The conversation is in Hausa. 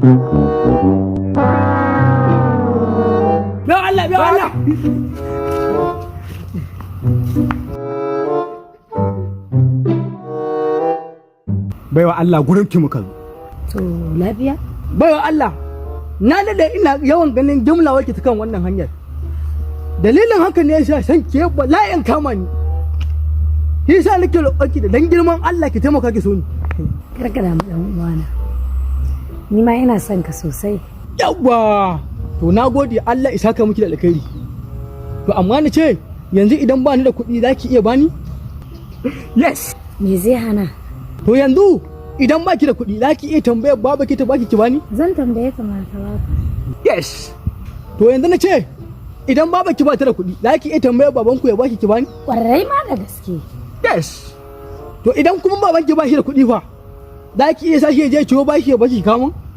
Bai Allah, bai Allah. Baiwa Allah, gurin ki muka zo. To, lafiya? Baiwa Allah, na daɗe ina yawan ganin jimla wake ta kan wannan hanyar. Dalilin haka ne yasa san ke bala'in kama ni. Shi yasa nake roƙonki da dan girman Allah ki taimaka ki so ni. Karka damu, dan uwana. Ni ma ina son ka sosai. Yawwa! To, na gode, Allah isa ka miki da alkhairi. To, amma na ce yanzu idan ba ni da kuɗi, za ki iya bani? Yes. Me zai hana? To, yanzu idan ba ki da kuɗi, za ki iya tambayar baba ki ta baki ki bani? Zan tambaye ta ma ta baka. Yes. To, yanzu na ce idan baba ki ba ta da kuɗi, za ki iya tambayar babanku ya baki ki bani? Kwarai ma da gaske. Yes. To, idan kuma baban ki ba shi da kuɗi fa, za ki iya sashi ya je ciwo bashi ya baki kamun?